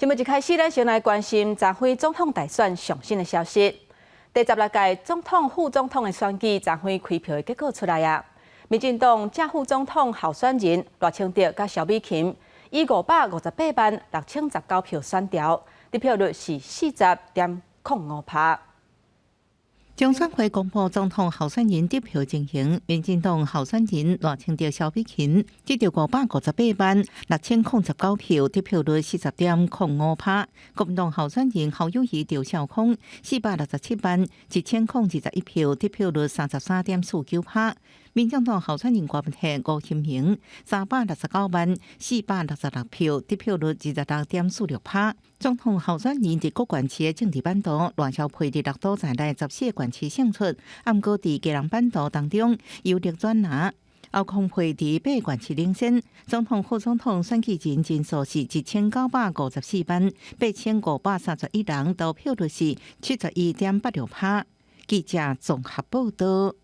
節目一開始，咱先來關心昨昏總統大選上新的消息。第16屆總統、副總統的選舉，昨昏開票的結果出來啊！民進黨正副總統候選人賴清德佮蕭美琴以55886,019票選牢，得票率是40.05趴。中選會公布總統候選人得票情形，民進黨候選人賴清德、蕭美琴得著55886,019票，得票率40.05趴。國民黨候選人侯友宜、趙少康467萬1021票，得票率33.49趴。民眾黨候選人郭文憲、吳欣盈369萬466票，得票率26.46趴。總統候選人佇各縣市的政治版圖，賴蕭配佇六都在內14個縣市勝出，毋過佇基隆版圖當中由力轉拿，後空配佇八個縣市領先。總統、副總統選舉人人數是1954萬8531人，投票率是71.86趴。記者綜合報道。